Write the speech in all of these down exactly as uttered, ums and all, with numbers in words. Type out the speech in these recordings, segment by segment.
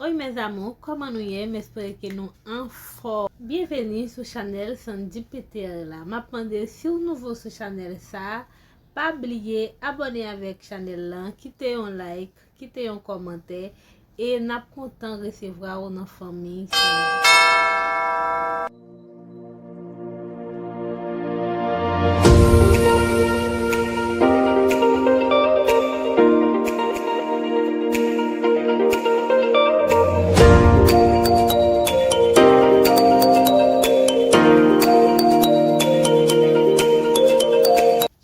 Oi mes amours, kòman nou ye? M espere ke nou anfòm. Byenveni sou chanèl Sandy Peter la. M ap mande, si w nouvo sou chanèl sa, pa bliye abòne avèk chanèl lan, kite yon like, kite yon kòmantè, e n ap kontan resevwa w nan fanmi Sandy.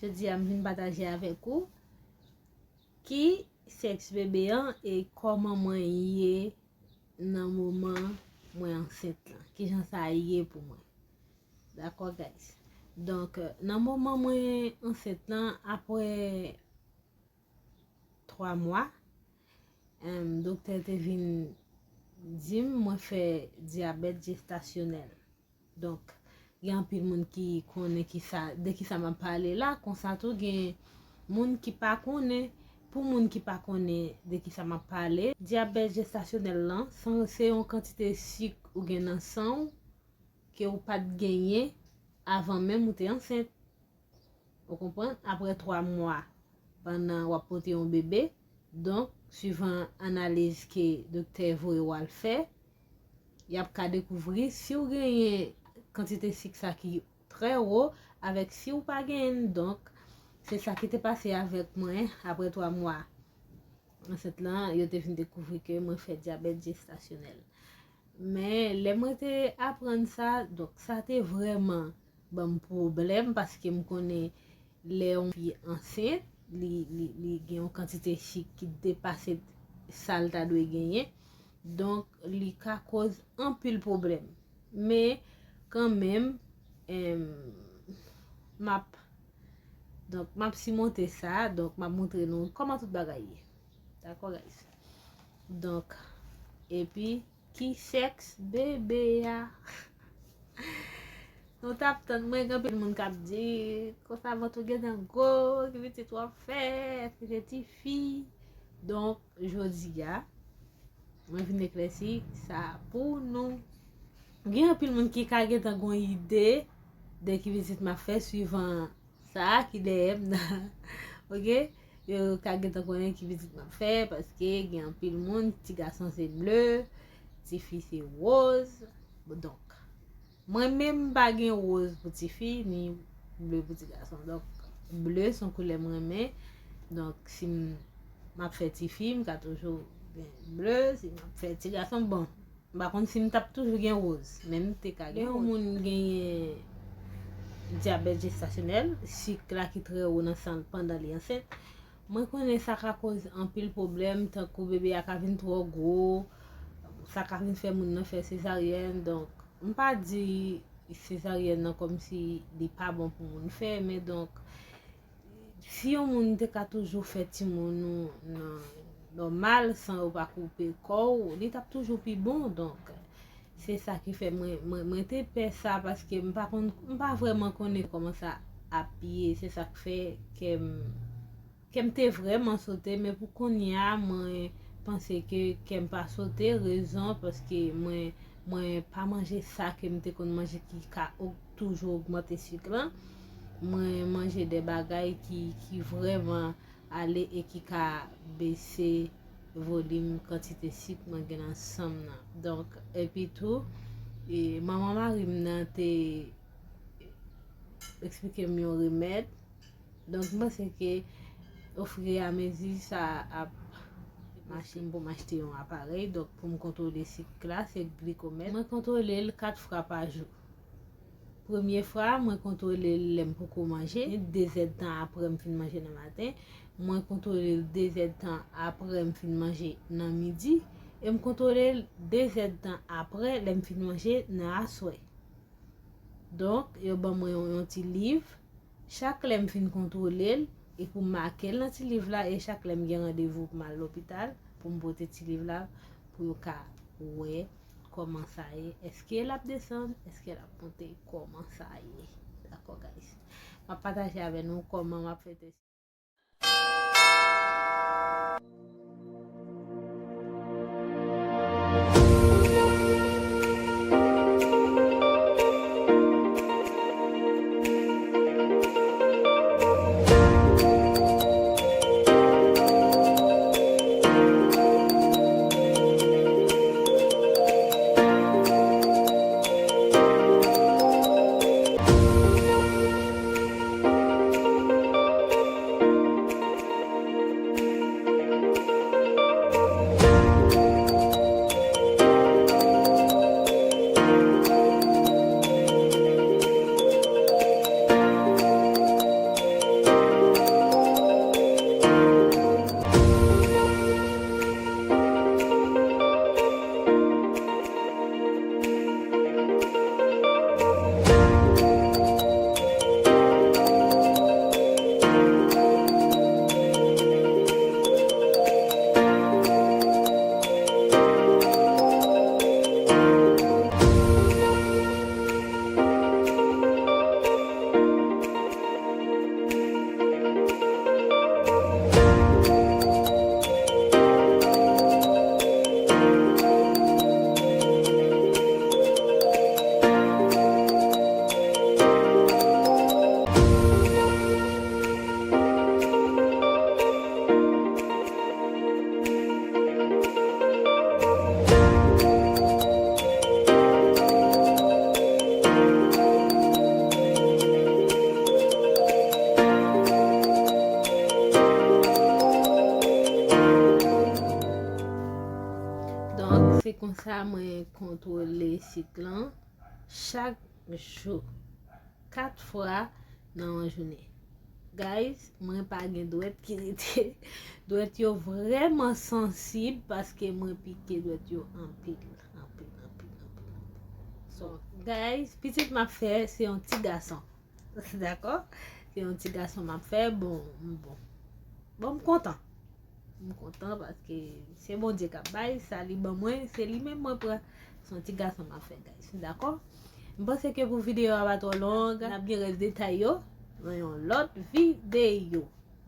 Jodi a, m vin pataje avèk ou ki sèks bebe an e kòman mwen ye nan moman mwen ansent lan. Kijan sa ye pou mwen. Dakò, guys? Donk, nan moman mwen ansent lan, apre twa mwa, em, doktè te vin di m mwen fè dyabèt jestasyonèl. Donk, gen anpil moun ki konnen kisa, de kisa m ap pale la, konsa tou gen moun ki pa konnen. Pou moun ki pa konnen de kisa m ap pale, dyabèt jestasyonèl lan, san, se yon kantite sik ou gen nan san w ke ou pa t genyen avan menm ou te ansent. Ou konprann? Apre twa mwa, pandan w ap pote yon bebe, donk, swivan analiz ke doktè voye w al fè, y ap ka dekouvri si w genyen kantite sik sa ki trè wo avèk si w pa genyen l. Donk, se sa ki te pase avèk mwen apre twa mwa ansent lan, yo te vin dekouvri ke mwen fè dyabèt jestasyonèl. Men, lè mwen te aprann sa, donk, sa te vrèman ban m pwoblèm, paske m konnen lè yon fi ansent, li, li, li gen yon kantite sik ki depase sa l ta dwe genyen. Donk, li ka koz anpil pwoblèm. Men, kanmenm, em, m ap, donk, m ap simonte sa. Donk, m ap montre nou kòman tout bagay ye. Dakò, guys? Donk, epi, ki sèks bebe a? Nou t ap tann, mwen, gen anpil moun k ap di, konsa vant ou gentan gwo, ki pitit w ap fè, èske se tifi? Donk, jodi a, mwen vin eklèsi sa pou nou. Gen anpil moun ki ka gentan gon ide de ki pitit m ap fè, swivan sa ki dèyè m nan. Oke? Yo ka gentan konnen ki pitit m ap fè, paske gen anpil moun, ti gason se ble, tifi se woz. Donk, mwen menm m pa gen woz pou tifi, ni ble pou ti gason. Donk, ble se yon koulè m renmen. Donk, si m, m ap fè tifi, m ka toujou gen ble. Si m ap fè ti gason, bon, m pa konn si m t ap toujou gen woz, men m te ka gen woz. Lè yon moun genyen dyabèt jestasyonèl, sik la ki trè wo nan san l pandan li ansent, mwen konnen sa ka koz anpil pwoblèm, tankou bebe a ka vin twò gwo, sa ka vin fè moun nan fè sezaryèn. Donk, m pa di sezaryèn nan kòmsi li pa bon pou moun fè, men donk, si yon moun te ka toujou fè timoun ou nan nòmal, san yo pa koupe kò w, li t ap toujou pi bon. Donk, se sa ki fè mwen, mwen, mwen te pè sa, paske m pa konn, m pa vrèman konnen kòman sa ap ye. Se sa k fè kè m, kè m te vrèman sote, men pou kounye a, mwen panse ke kè m pa sote, rezon, paske mwen, mwen pa manje sa ke m te konn manje ki ka o-, toujou ogmante sik lan. Mwen manje de bagay ki, ki vrèman ale e ki ka bese volim, kantite sik mwen gen nan san m nan. Donk, epi tou, e, manman mari m nan te eksplike m yon remèd. Donk, m panse ke ofiriamezi sa ap mache m pou m achte yon aparèy. Donk, pou m kontwole sik la, se glikomèt. Mwen kontwole l kat fwa pa jou. Premye fwa, mwen kontwole l lè m poko manje, de zèdtan apre m fin manje nan maten. Mwen kontwole l de zèdtan apre m fin manje nan midi. E m kontwole l de zèdtan apre lè m fin manje nan aswè. Donk, yo ban mwen yon, yon ti liv. Chak lè m fin kontwole l, e pou m make l nan ti liv la, e chak lè m gen randevou pou m al lopital, pou m pote ti liv la, pou yo ka wè kòman sa ye. Èske l ap desann? Èske l ap monte? Kòman sa ye? Dakò, guys. M ap pataje avè nou kòman m ap fè tès. Donk, se konsa mwen kontwole sik lan chak jou, kat fwa nan yon jounen. Guys, mwen pa gen dwèt ki rete. Dwèt yo vrèman sansib paske mwen pike dwèt yo anpil, anpil, anpil, anpil, anpil. So, guys, pitit m ap fè, se yon ti gason. Dakò? Se yon ti gason m ap fè, bon, m bon. Bon, m kontan. M kontan paske se Bondye k ap bay, sa li ban mwen, se li menm mwen pran. Se yon ti gason m ap fè, guys. Dakò? M panse ke pou videyo a pa twò long, n ap gen rès detay yo nan yon lòt videyo.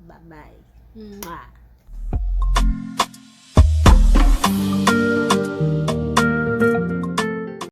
Bye bye. Mwa.